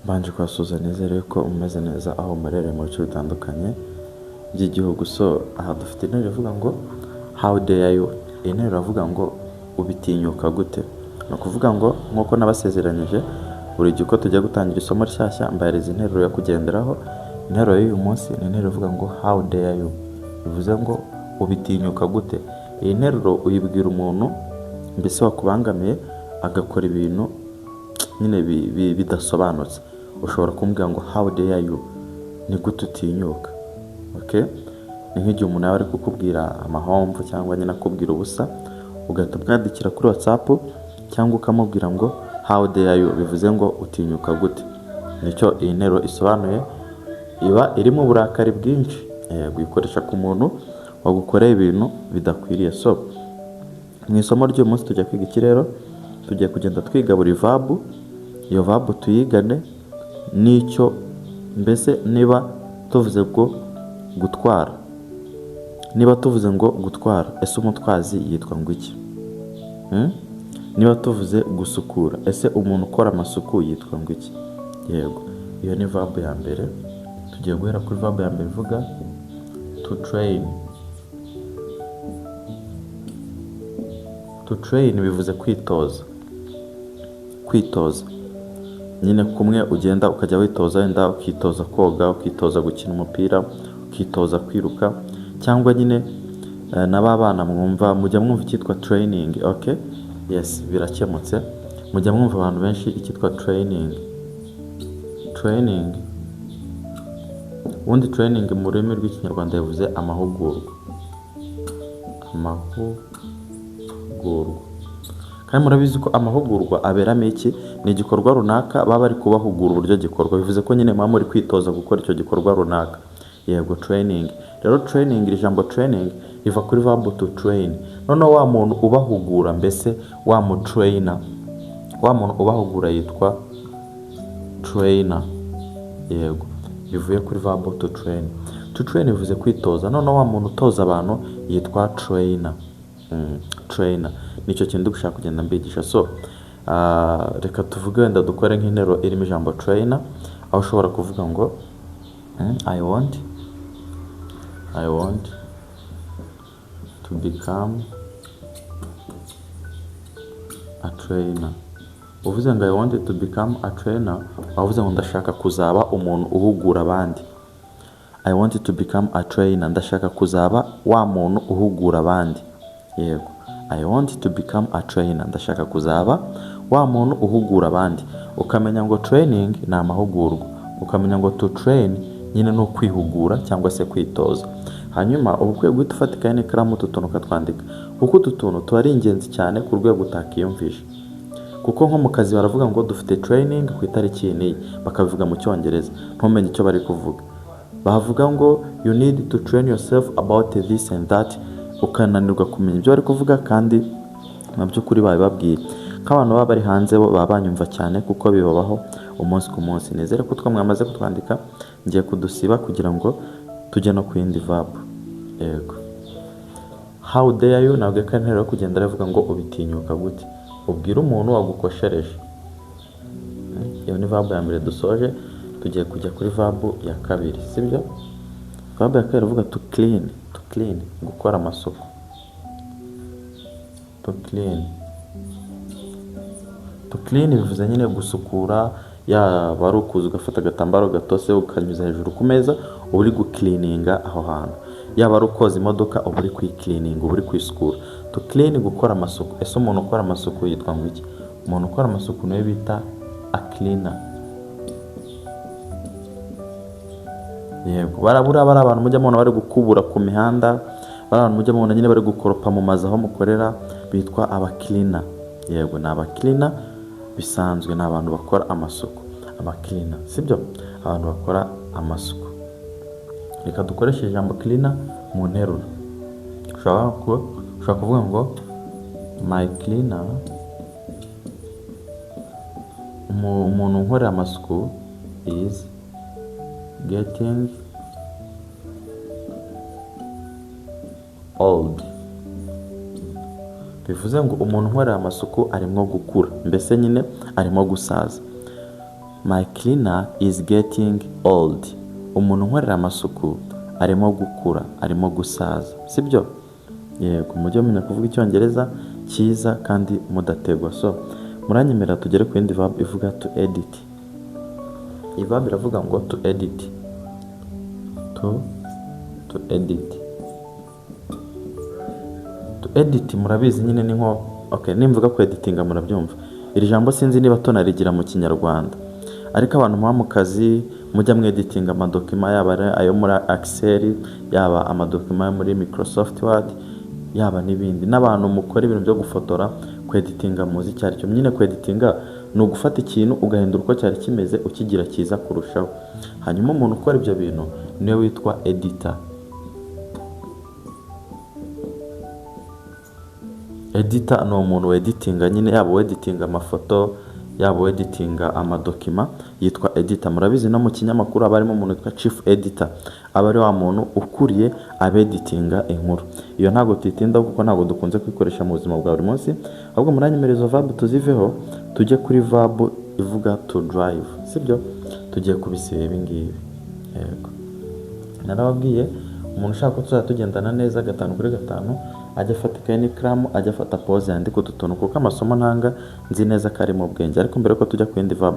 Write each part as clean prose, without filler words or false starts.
Mbanje kubasuhuza, nizere ko umeze neza aho muherereye mu bice bitandukanye by'igihugu. So aha dufite interuro ivuga ngo "How dare you?" Iyi nteruro iravuga ngo "Ubitinyuka gute?" Ni ukuvuga ngo nk'uko nabasezeranyije, buri gihe uko tugiye gutangira isomo rishyashya mbahereza interuro yo kugenderaho. Interuro y'uyu munsi ni interuro ivuga ngo "How dare you?" Bivuze ngo "Ubitinyuka gute?" Iyi nteruro uyibwira umuntu mbese wakubangamiye, agakora ibintu nyine bidasobanutse. Ushobora kumubwira ngo "How dare you?" Ni gute utinyuka? Okay? Ni nk'igihe umuntu yaba ari kukubwira amahomvu cyangwa nyine akubwira ubusa, ugahita umwandikira kuri WhatsApp cyangwa ukamubwira ngo "How dare you?" Bivuze ngo "Utinyuka gute?" Nicyo iyi nteruro isobanuye. Iba irimo uburakari bwinshi. Yego, uyikoresha ku muntu wagukoreye ibintu bidakwiriye. So mu isomo ry'uyu munsi tujya kwiga iki rero? Tugiye kugenda twiga buri verb, iyo verb tuyigane n'icyo. Mbese niba tuvuze ngo gutwara, niba tuvuze ngo gutwara, ese umutwazi yitwa ngo iki? Hmm? Niba tuvuze gusukura, ese umuntu ukora amasuku yitwa ngo iki? Yego, iyo ni verb ya mbere. Tugiye guhera kuri verb ya mbere ivuga to train. To train bivuze kwitoza. Kwitoza nyine kumwe ugenda ukajya witoza, wenda ukitoza koga, ukitoza gukina umupira, ukitoza kwiruka, cyangwa nyine na ba bana mwumva, mujya mwumva icyitwa training. Okay, yes, birakemutse. Mujya mwumva abantu benshi icyitwa training. Training ubundi, training mu rurimi rw'Ikinyarwanda bivuze amahugurwa. Amahugurwa, kandi murabizi ko amahugurwa aberamo iki? Ni igikorwa runaka baba bari kubahugura uburyo gikorwa. Bivuze ko nyine muba muri kwitoza gukora icyo gikorwa runaka. Yego, training rero, training, iri jambo training riva kuri verb to train. Noneho wa muntu ubahugura, mbese wa mu trainer, wa muntu ubahugura yitwa trainer. Yego, bivuye kuri verb to train. To train bivuze kwitoza. Noneho wa muntu utoza abantu yitwa trainer. Trainer nicyo kintu ndi gushaka kugenda mbigisha. So reka tuvuge wenda dukore nk'interuro irimo ijambo trainer, aho ushobora kuvuga ngo I want to become a trainer." Uvuze ngo "I want to become a trainer", wavuze ngo "Ndashaka kuzaba umuntu uhugura abandi." I want to become a trainer, ndashaka kuzaba wa muntu uhugura abandi. Yego, I want to become a trainer, ndashaka kuzaba wa muntu uhugura abandi. Ukamenya ngo training ni amahugurwa, ukamenya ngo to train nyine ni ukwihugura cyangwa se kwitoza. Hanyuma uba ukwiye guhita ufata ikayi n'ikaramu, utu tuntu ukatwandika, kuko utu tuntu tuba ari ingenzi cyane ku rwego utakiyumvisha. Kuko nko mu kazi baravuga ngo "Dufite training ku itariki iyi n'iyi", bakabivuga mu Cyongereza, ntumenye icyo bari kuvuga. Bavuga ngo "You need to train yourself about this and that", ukananirwa kumenya ibyo bari kuvuga, kandi mu by'ukuri babibabwiye. Nk'abantu baba bari hanze bo baba banyumva cyane, kuko bibabaho umunsi ku munsi. Nizere ko utwo mwamaze kutwandika. Ngiye kudusiba kugira ngo tujye no ku yindi verb. Yego, how dare you, ntabwo ko ari interuro yo kugenda aravuga ngo "Ubitinyuka gute?" Ubwira umuntu wagukoshereje. Iyo ni verb ya mbere dusoje. Tugiye kujya kuri verb ya kabiri, sibyo? Verb ya kabiri ivuga to clean. To clean, gukora amasuku. To clean, to clean bivuze nyine gusukura. Yaba ari ukuza ugafata agatambaro gatose ukanyuza hejuru ku meza, uba uri gucleaninga aho hantu. Yaba ari ukoza imodoka, uba uri kuyicleaninga, uba uri kuyisukura. To clean, gukora amasuku. Ese umuntu ukora amasuku yitwa ngo iki? Umuntu ukora amasuku niwe bita a cleaner. Yego, barabura bari abantu mujya mubona bari gukubura ku mihanda, bari abantu mujya mubona nyine bari gukoropa mu mazu aho mukorera, bitwa aba cleaner. Yego, ni aba cleaner bisanzwe, ni abantu bakora amasuku, aba cleaner, sibyo? Abantu bakora amasuku. Reka dukoreshe ijambo cleaner mu nteruro. Ushobora kuvuga ngo "My cleaner", umuntu unkorera amasuku, is getting old. Bivuze ngo "Umuntu unkorera amasuku arimo gukura", mbese nyine arimo gusaza. My cleaner is getting old. Umuntu unkorera amasuku arimo gukura, arimo gusaza, sibyo? Yego, mujye mumenya kuvuga Icyongereza cyiza kandi mudategwa. So muranyemerera tugere ku yindi verb ivuga to edit. Iyi verb iravuga ngo to edit. To edit. To edit murabizi nyine ni nko, okay, nimvuga ku editinga murabyumva. Iri jambo sinzi niba tunarigira mu Kinyarwanda, ariko abantu muba mu kazi mujya mweditinga amadokima, yaba ari ayo muri Excel, yaba amadokima yo muri Microsoft Word, yaba n'ibindi, n'abantu mukora ibintu byo gufotora, kweditinga muzi icyo ari cyo. Nyine kweditinga ni ugufata ikintu ugahindura uko cyari kimeze, ukigira cyiza kurushaho. Hanyuma umuntu ukora ibyo bintu niwe witwa editor. Editor ni umuntu weditinga nyine, yaba uweditinga amafoto, yaba uweditinga amadokima, yitwa editor. Murabizi no mu kinyamakuru haba harimo umuntu witwa chief editor, aba ari wa muntu ukuriye abeditinga inkuru. Iyo ntabwo tuyitindaho kuko ntabwo dukunze kuyikoresha mu buzima bwa buri munsi. Ahubwo muranyemerera izo verb tuziveho, tujye kuri verb ivuga to drive, sibyo? Tugiye kubisiba ibi ngibi. Yego, narababwiye, umuntu ushaka ko tuzajya tugendana neza gatanu kuri gatanu, ajya afata ikayi n'ikaramu, ajya afata pause yandike utu tuntu, kuko amasomo ntanga nzi neza ko ari mu bwenge. Ariko mbere yuko tujya ku yindi verb,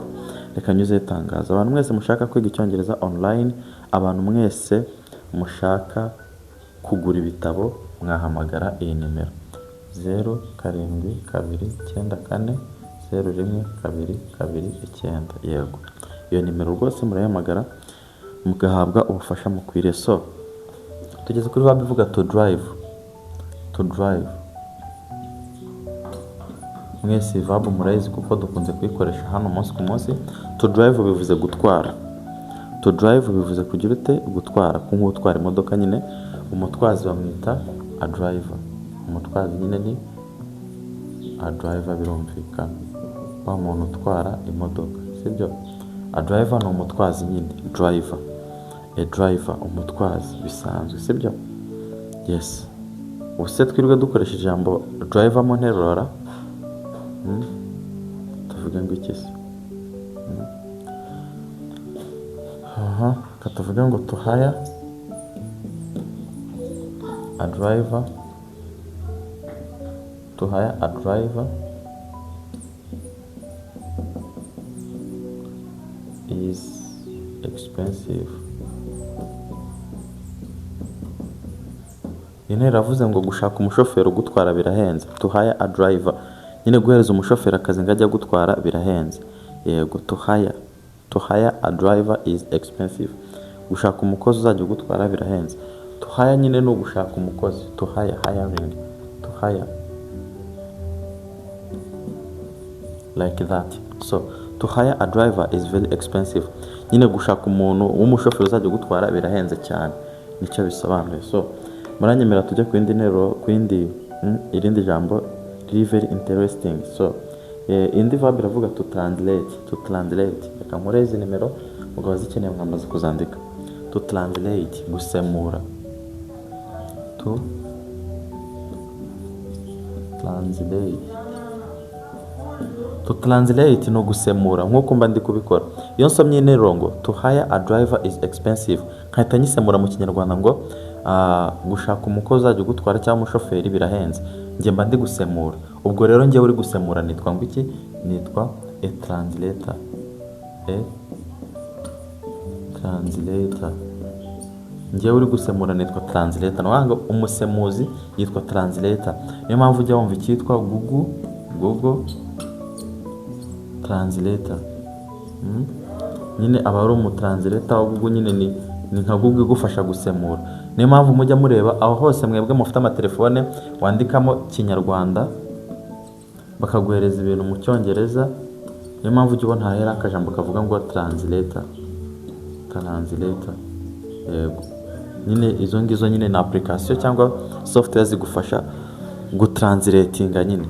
reka nyuzeho itangazo. Abantu mwese mushaka kwiga Icyongereza online, abantu mwese mushaka kugura ibitabo, mwahamagara iyi nimero: 0729401229. Yego, iyo nimero rwose murayihamagara mugahabwa ubufasha mukwiriye. So tugeze kuri verb ivuga to drive. To drive, mwese iyi verb murayizi kuko dukunze kuyikoresha hano umunsi ku munsi. To drive bivuze gutwara. To drive bivuze kugira ute? Gutwara. Ku nk'utwara imodoka nyine, umutwazi bamwita a driver. Umutwazi nyine ni a driver, birumvikana, wa muntu utwara imodoka, sibyo? A driver ni umutwazi nyine, driver, a driver, umutwazi bisanzwe, sibyo? Yes. Ubuse twirirwe dukoresha ijambo driver mu nteruro ra? Tuvuge ngo iki se? Aha reka tuvuge ngo to hire a driver. To hire a driver is expensive. Iyi nteruro iravuze ngo gushaka umushoferi ugutwara birahenze. To hire a driver nyine, guhereza umushoferi akazi ngo ajye agutwara birahenze. Yego, to hire a driver is expensive. Gushaka umukozi uzajya ugutwara birahenze. To hire nyine ni ugushaka umukozi. To hire, hiring, to hire, like that. So to hire a driver is very expensive. Nyine gushaka umuntu w'umushoferi uzajya ugutwara birahenze cyane, nicyo bisobanuye. So muranyemera tujye ku yindi nteruro, ku yindi irindi jambo riri very interesting. So indi verb iravuga to translate. To translate, reka nkore izi nimero, mukaba zikeneye mwamaze kuzandika. To translate, gusemura. To translate, to translate ni ugusemura nk'uko mba ndi kubikora. Iyo nsomye interuro ngo to hire a driver is expensive, nkahita nyisemura mu Kinyarwanda ngo gushaka umukozi uzajya ugutwara cyangwa umushoferi birahenze, njye mba ndi gusemura. Ubwo rero njyewe uri gusemura nitwa ngo iki? Nitwa a translator. A translator. Njyewe uri gusemura nitwa translator. Ni ukuvuga ngo umusemuzi yitwa translator. Niyo mpamvu ujya wumva icyitwa Google Translator. Nyine aba ari umutranslator wa Google nyine, ni nka Google igufasha gusemura. Niyo mpamvu mujya mureba aho hose mwebwe mufite amatelefone, wandikamo Kinyarwanda bakaguhereza ibintu mu Cyongereza. Niyo mpamvu ujya ubona hahera akajambo kavuga ngo translator. Translator, yego nyine, izo ngizo nyine ni application cyangwa software zigufasha gutranslatinga nyine,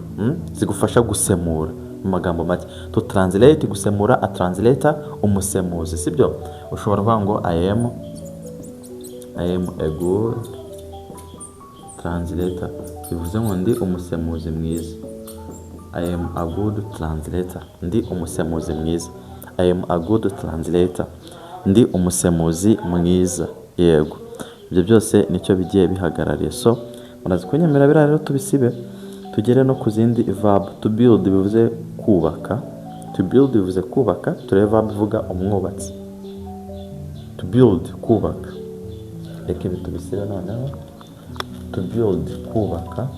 Zigufasha gusemura mu magambo make. To translate, gusemura. A translator, umusemuzi, sibyo? Ushobora kuvuga ngo I am a good translator, bivuze ngo ndi umusemuzi mwiza. I am a good translator, ndi umusemuzi mwiza. I am a good translator, ndi umusemuzi mwiza. Yego, ibyo byose nicyo bigiye bihagarariye. So murazi kunyemera, biriya rero tubisibe, tugere no ku zindi verb. To build bivuze kubaka. To build bivuze kubaka. Turebe verb ivuga umwubatsi. To build, kubaka. Reka ibi tubisibe noneho. To build, kubaka.